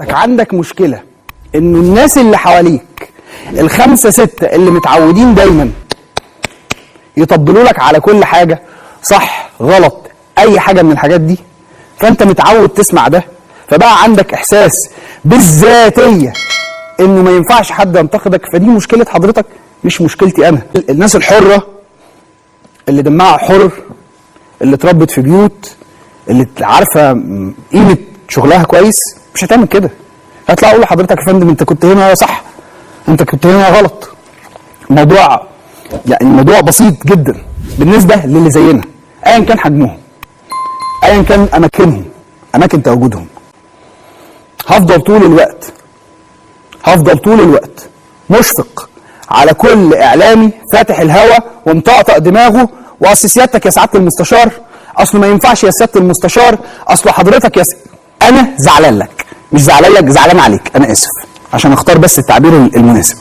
عندك مشكلة انه الناس اللي حواليك الخمسة ستة اللي متعودين دايما يطبلوا لك على كل حاجة، صح غلط اي حاجة من الحاجات دي، فانت متعود تسمع ده، فبقى عندك احساس بالذاتية انه ما ينفعش حد ينتقدك. فدي مشكلة حضرتك مش مشكلتي انا. الناس الحرة اللي دمها حر، اللي اتربت في بيوت، اللي عارفة قيمة شغلها كويس، مش هتعمل كده. هطلع اقول لحضرتك يا فندم انت كنت هنا صح، انت كنت هنا غلط. الموضوع يعني الموضوع بسيط جدا بالنسبة للي زينا، ايا كان حجمهم، ايا كان اماكنهم، اماكن تواجدهم. هفضل طول الوقت، هفضل طول الوقت مشفق على كل اعلامي فاتح الهوا ومطقطق دماغه، واصل سيادتك يا سعادة المستشار، اصل ما ينفعش يا سيادة المستشار، اصل حضرتك يا انا زعلان لك، مش زعلان لك، زعلان عليك، انا اسف، عشان اختار بس التعبير المناسب.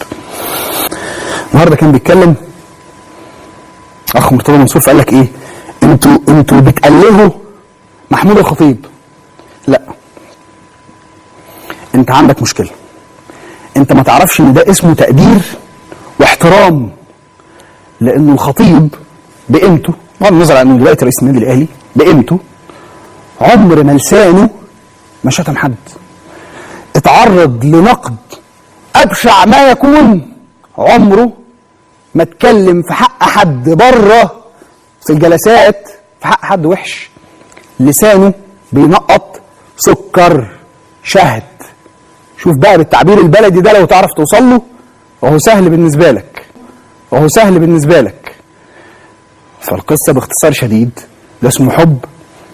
النهارده كان بيتكلم اخ مرتضى منصور، فقال لك ايه؟ انتوا بتقللوا محمود الخطيب. لا، انت عندك مشكلة، انت ما تعرفش ان ده اسمه تقدير واحترام، لانه الخطيب بقيمته، بغض النظر عن انه دلوقتي رئيس النادي الاهلي، بقيمته عمر ما لسانه ما شتم حد، اتعرض لنقد ابشع ما يكون، عمره ما اتكلم في حق حد بره في الجلسات في حق حد وحش. لسانه بينقط سكر شهد. شوف بقى بالتعبير البلدي ده لو تعرف توصل له، وهو سهل بالنسبة لك، وهو سهل بالنسبة لك. فالقصة باختصار شديد ده اسمه حب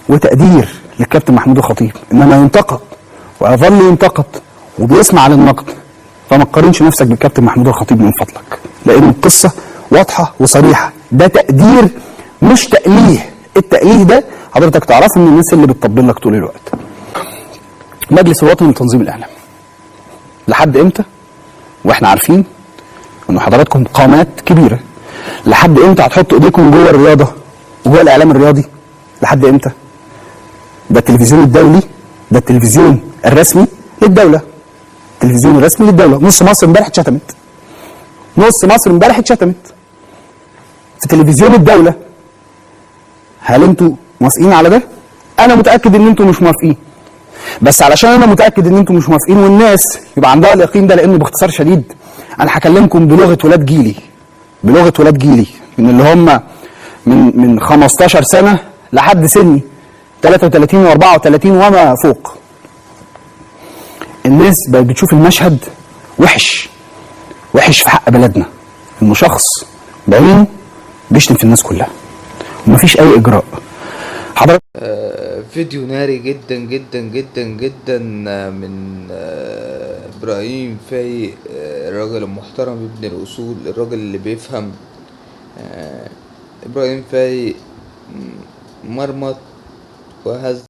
وتقدير للكابتن محمود الخطيب، انما ينتقد ويظل ينتقد وبيسمع للنقد. فما تقارنش نفسك بالكابتن محمود الخطيب من فضلك، لان القصة واضحة وصريحة. ده تقدير مش تأليه. التألية ده حضرتك تعرفه من الناس اللي بتطبل لك طول الوقت. مجلس الوطني لتنظيم الاعلام لحد امتى؟ واحنا عارفين ان حضراتكم قامات كبيرة، لحد امتى هتحطوا ايديكم جوه الرياضة وجوه الاعلام الرياضي؟ لحد امتى؟ ده التلفزيون الدولي، ده التلفزيون الرسمي للدولة، التلفزيون الرسمي للدولة. نص مصر امبارح اتشتمت، نص مصر امبارح اتشتمت في تلفزيون الدولة. هل انتوا موافقين على ده؟ انا متاكد ان انتوا مش موافقين، بس علشان انا متاكد ان انتوا مش موافقين والناس يبقى عندها اليقين ده، لانه باختصار شديد انا هكلمكم بلغه ولاد جيلي، بلغه ولاد جيلي من اللي هم من 15 سنة لحد سني 33 و34 وما فوق. الناس بقت بتشوف المشهد وحش، وحش في حق بلدنا، انه شخص بعينه بيشتم في الناس كلها ومفيش اي اجراء. حضرتك فيديو ناري جدا جدا جدا جدا من ابراهيم فايق، الراجل المحترم ابن الاصول، الراجل اللي بيفهم. ابراهيم فايق مرمط وهز